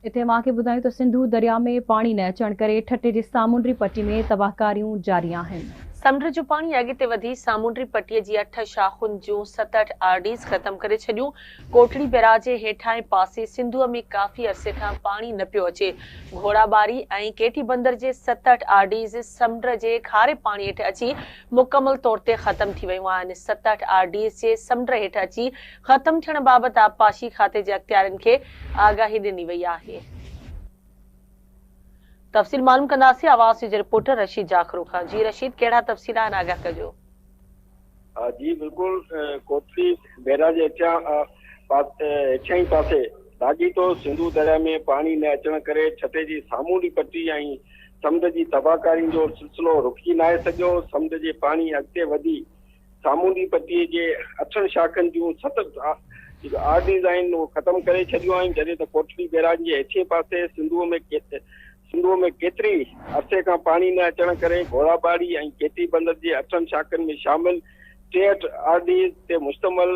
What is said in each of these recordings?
اتي اوهان کي ٻڌايون ته سنڌو درياء ۾ پاڻي نه اچڻ ڪري ٺٽي جي سامونڊي پٽي ۾ تباهڪاريون جاري آهن. سمنڊ جو پاڻي اڳتي وڌي سامونڊي پٽي جي اٺ شاخن جون 67 آر ڊيز ختم ڪري ڇڏيون. ڪوٽڙي بئراج جي هيٺاهين پاسي سنڌوء ۾ ڪافي عرصي کان پاڻي نه پيو اچي. گهوڙاٻاري ۽ ڪيٽي بندر جي 67 آر ڊيز سمنڊ جي کاري پاڻي هيٺ اچي مڪمل طور تي ختم ٿي ويون آهن. 67 آر ڊيز جي سمنڊ هيٺ اچي ختم ٿيڻ بابت آبپاشي کاتي جي اختيارين کي آگاهي ڏني وئي آهي. تفصيل معلوم ڪنداسين آواز نيوز جي رپورٽر رشيد جاکرو کان. جي رشيد ڪهڙا تفصيل آهن آگاهه ڪجو. جي بلڪل ڪوٽڙي بئراج هيٺيان پاسي لاڳيتو سنڌو درياء ۾ پاڻي نه اچڻ ڪري ٺٽي جي سامونڊي پٽي ۽ سمنڊ جي تباهڪارين جو سلسلو رڪجي ناهي سگهيو سمنڊ جي پاڻي اڳتي وڌي سامونڊي پٽي جي اٺن شاخن جون ست جيڪي آر ڊيز آهن اهي ختم ڪري ڇڏيون آهن جڏهن ته ڪوٽڙي بئراج جي هيٺئين پاسي سنڌوء ۾ سنڌوء ۾ ڪيتري عرصي کان پاڻي نه اچڻ ڪري گهوڙاٻاڙي ۽ ڪيٽي بندر جي اٺن شاخن ۾ شامل 63 آر ڊيز تي مشتمل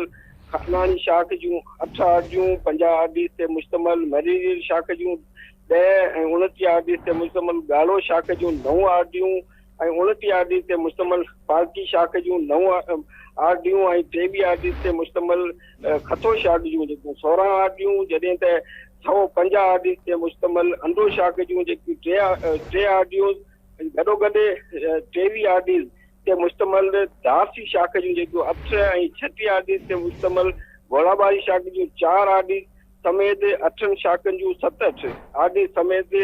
خاناڻي شاخ جون اٺ آر ڊيون، 50 آر ڊيز تي مشتمل مريريل شاخ جون 10 ۽ 29 آر ڊيز تي مشتمل ڳاڙهو شاخ جون نو آر ڊيون ۽ 29 آر ڊيز تي مشتمل پارڪي شاخ جون نو آر ڊيون ۽ 23 آر ڊيز تي مشتمل کٿو شاخ جون جيڪيون 16 آر ڊيون جڏهن ته 150 آر ڊيز تي مشتمل انڊو شاخ جون جيڪيون ٽي آر ڊيون ۽ گڏوگڏ 23 آر ڊيز تي مشتمل دارسي شاخ جون جيڪيون اٺ ۽ 36 آر ڊيز تي مشتمل گهوڙاٻاري شاخ جون چار آر ڊيز سميت اٺن شاخن جون 67 آر ڊي سميت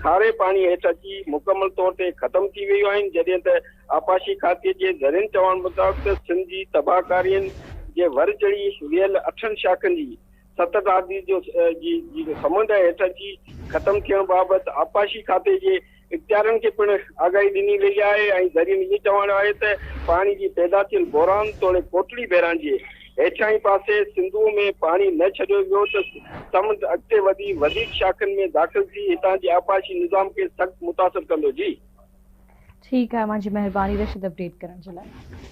کاري پاڻي هيٺ اچي مڪمل طور تي ختم ٿي ويون آهن جڏهن ته آبپاشي کاتي جي ذريعن چوڻ مطابق ته سنڌ جي تباهڪارين جي ور چڙهي ويل اٺن شاخن جي 67 آر ڊي جو جي سمنڊ هيٺ اچي ختم ٿيڻ بابت آبپاشي کاتي جي اختيارين کي پڻ آگاهي ڏني وئي آهي ۽ ذريعن ائين چوڻ آهي ته پاڻي جي پيدا ٿيل بحران توڙي ڪوٽڙي بئراج جي هيٺاهين پاسي سنڌوء ۾ پاڻي نه ڇڏيو ويو ته سمنڊ اڳتي وڌي وڌيڪ شاخن ۾ داخل ٿي هتان جي آبپاشي نظام کي سخت متاثر ڪندو. جي. ٺيڪ آهي اوهان جي مهرباني رشيد اپڊيٽ ڪرڻ جي لاء.